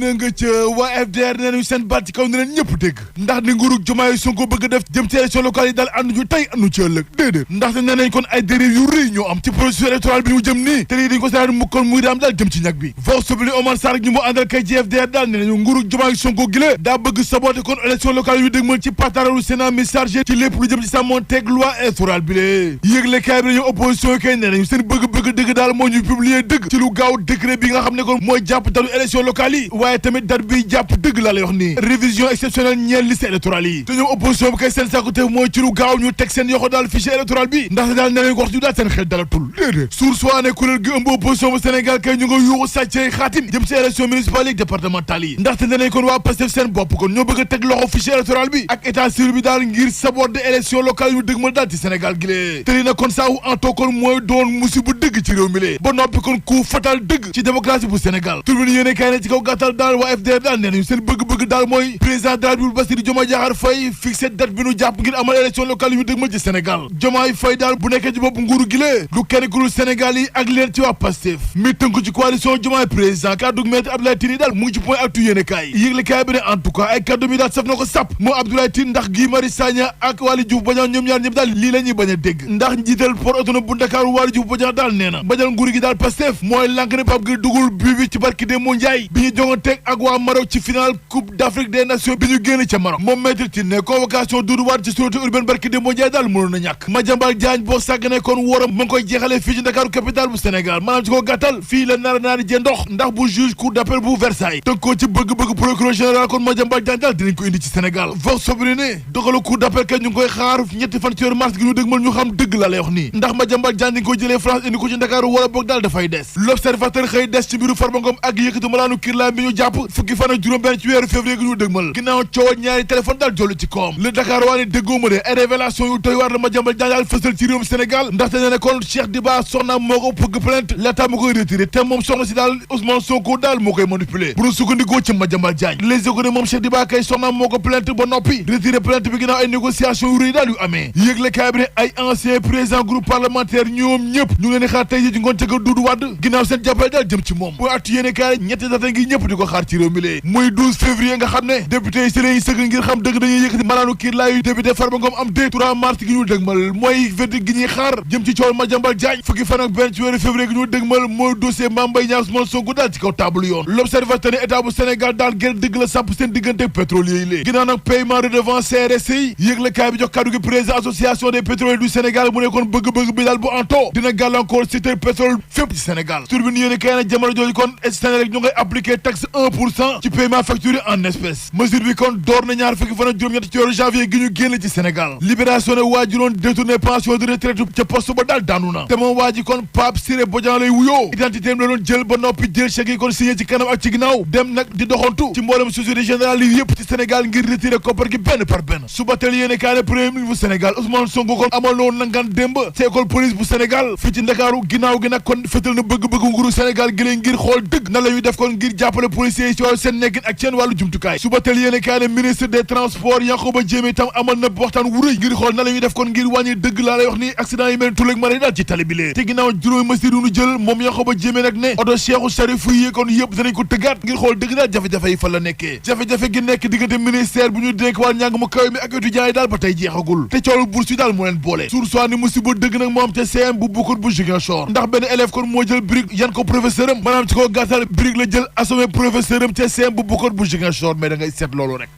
na nga ca waa FDR nee nañu seen baat ci kaw ne leen ñëpp dégg ndax ni nguurug Diomaye Sonko bëgg a def jëm ci élection locale yi daal ànduñu tey àndu ci ëllëg déedéet ndaxte nee nañ kon ay dérive yu rëy ñoo am ci processus électoral bi ñu jëm nii te lii dañ ko seetaan mu kon muy daam daal jëm ci ñag bi vox populi Omar Sarr ñu mu àndal kay ci FDR daal nee nañu nguurug Diomaye Sonko gi la daa bëgg saboter kon élection locale yu dégmal ci pataralu Sénat mi chargé ci lépp lu jëm ci sàmmonteeg loi électorale bi lée yëgle kaay bi nañu opposition yi kay nee nañu seen bëgg-bëgg dëgg daal moo ñu publier dëgg ci lu gaaw décret bi nga xam ne kon mooy jàpp dalu élection locale yi waaye tamit date bi jàpp dëgg laa lay wax nii révision exceptionnelle ñeel liste électorale yi te ñoom opposition bi kay seen sàkkute mooy ci lu gaaw ñu teg seen yoxo daal fichier électoral bi ndaxte daal nee nañ ko wax ñu daal seen xel dalatul déedéet source waa ne kuréel gi ëmb opposition bu Sénégal kay ñu nga yuuxu sàccee xaatim jëm ci élection municipale yi départementale yi ndaxte nee nañ kon waa Pastef seen bopp kon ñoo bëgg a teg loxo fichier électoral bi ak état civil bi daal ngir saboter élection locale yu dëgmal daal ci Sénégal gi lee te li na kon saa wu antoo kon mooy doon musiba dëgg ci réew mi lee ba noppi kon coup fatal dëgg ci démocratie bu Sénégal turbine yéene kaay ne ci kaw gàttal daal waa FDR daal nee nañu seen bëgg-bëgg daal mooy président de la République Bassirou Diomaye Diakhar Faye fixé date bi nu jàpp ngir amal élection locale yu dëgmal ci Sénégal Diomaye Faye daal bu nekkee ci bopp nguuru gi lee lu kenn ku dul Sénégal yi ak leen ci waa Pastef mi tënku ci coalition Diomaye président kaddu maître Abdoulaye Tine daal mu ngi ci point actu yéene kaay yëgle kaay bi ne en tout cas ay kaddu mi daal saf na ko sàpp moo Abdoulaye Tine ndax Guy Marius Sagna ak Waly Diouf Bodiang ñoom ñaar ñëpp daal lii la ñuy bañ a dégg ndax njiital port autonome bu Ndakaaru Waly Diouf Bodiang daal nee na bañal nguur gi daal Pastef mooy lànk ne Pape Gueye dugul bi ci barki Demba Ndiaye bi ñu jonganteeg ak waa Maroc ci final coupe d'Afrique des nations bi ñu génn ca Maroc moom maître Tine ne convocation Doudou Wade ci sûreté urbaine barki Demba Ndiaye daal mënoon na ñàkk Madiambal Diagne boo sàggane kon wóoram mu ngi koy jeexalee fii ci Ndakaaru capitale bu Sénégal maanaam ci ko gàttal fii la nar naa di jee ndox ndax bu juge cour d'appel bu Versailles tënk ko ci bëgg-bëgg procureur général kon Madiambal Diagne daal dinañ ko indi ci Sénégal vox populi ne dogalu cour d'appel kay ñu ngi koy xaar ñetti fan ci weeru mars gi ñu dëgmal ñu xam dëgg la lay wax nii ndax Madiambal Diagne dañ ko jëlee France indi ko ci Ndakaaru wala boog daal dafay des l'observateur xëy des ci mbiru Farba Ngom ak yëkkati malaanu kirlaay bi ñu jàpp fukki fan ak juróom-benn ci weeru février gi ñu dëgmal ginnaaw coow ñaari téléphone daal jollu ci koom le Dakar waa ne déggoo ma de ay révélation yu doy waar la Madiambal Diagne daal fësal ci réewum Sénégal ndaxte nee na kon Cheikh Diba soxna moo ko bëgg plainte l'état moo koy retiré te moom soxna si daal Ousmane Sonko daal moo koy manipuler bu ñu sukkandikoo ci Madiambal Diagne les éco ne moom Cheikh Diba kay soxna moo ko plainte ba noppi retiré plainte bi ginnaaw ay négociation yu rëy daal yu amee yëgle kaay bi ne ay ancien président groupe parlementaire ñoom ñëpp ñu leen di xaar tey ji ci ngoon ca Doudou Wade ginnaaw seen jàppale daal jëm ci moom bu atu yéene kaay ñetti data ngi ñëpp di ko xaar ci réew mi lee muy 12 février nga xam ne député yi sëriñ yi sëgg ngir xam dëgg dañuy yëkkati malaanu kiir laayu député Farba Ngom am 3 mars gi ñu dëgmal mooy verdict gi ñuy xaar jëm ci coow Madiambal Diagne fukki fan ak benn ci weeru février gi ñu dëgmal mooy dossier Mame Mbaye Niang Ousmane Sonko daal ci kaw table yoon l'observateur ne état bu Sénégal daal gër dëgg la sàpp seen diggante pétrolier yi lée ginnaaw nag paiement redevance CRSE yi yëgle kaay bi jox kaddu gi président association des pétroliers du Sénégal mu ne kon bëgg-bëgg bi daal bu anto dina gàllankoor secteur pétrole fépp ci Sénégal turbine yéene kaay na jamono jooju kon Sénégal ñu ngay appliqué taxe 1% ci paiement facturé en espèces mesure bi kon door na ñaar fukki fan ak juróom-ñett ci weeru janvier gi ñu génn ci Sénégal libération ne waa ji doon détourné pension de retraite ca poste ba daal daanu na te moom waa ji kon Pape Siré Bodian lay wuyoo identité am la doon jël ba noppi jël chèque yi kon signé ci kanam ak ci ginnaaw dem nag di doxantu ci mboolem société générale yi yëpp ci Sénégal ngir retiré koppar gi benn par benn suba teel yéene kaay ne premier ministre bu Sénégal Ousmane Sonko kon amal na woon nangaan démb ci école police bu Sénégal fii ci Ndakaaru ginnaaw gi nag kon fétal na bëgg-bëgg nguuru Sénégal gi leen ngir xool dëgg na la ñuy def kon ngir jàppale policiers yi ci wàllu seen nekkin ak seen wàllu jumtukaay suba teel yéene kaay ne ministre des transports Yankhoba Diémé tam amal na waxtaan wu rëy ngir xool na la ñuy def kon ngir wàññi dëgg laa lay wax ni accident yi mel tuleeg mara yi daal ci tali bi lee te ginnaaw juróomi mesures yu ñu jël moom Yankhoba Diémé nag ne oto Cheikhou Charif yi kon yëpp danañ ko tëggaat ngir xool dëgg daal jafe-jafe yi fa la nekkee jafe-jafe gi nekk diggante ministère bu ñu dénk wàll njàng mu kaw mi ak étudiants yi daal ba tey jeexagul te coolu bourse yi daal moo leen boole sursoi ni musiba dëgg nag moo am te CM bu bokkut bu Ziguinchor ndax benn élève kon moo jël brique yan ko professeur am maanaam ci ko gàttal brique la jël assommé professeur am te CM bu bokkut bu Ziguinchor mais da ngay seet loolu rek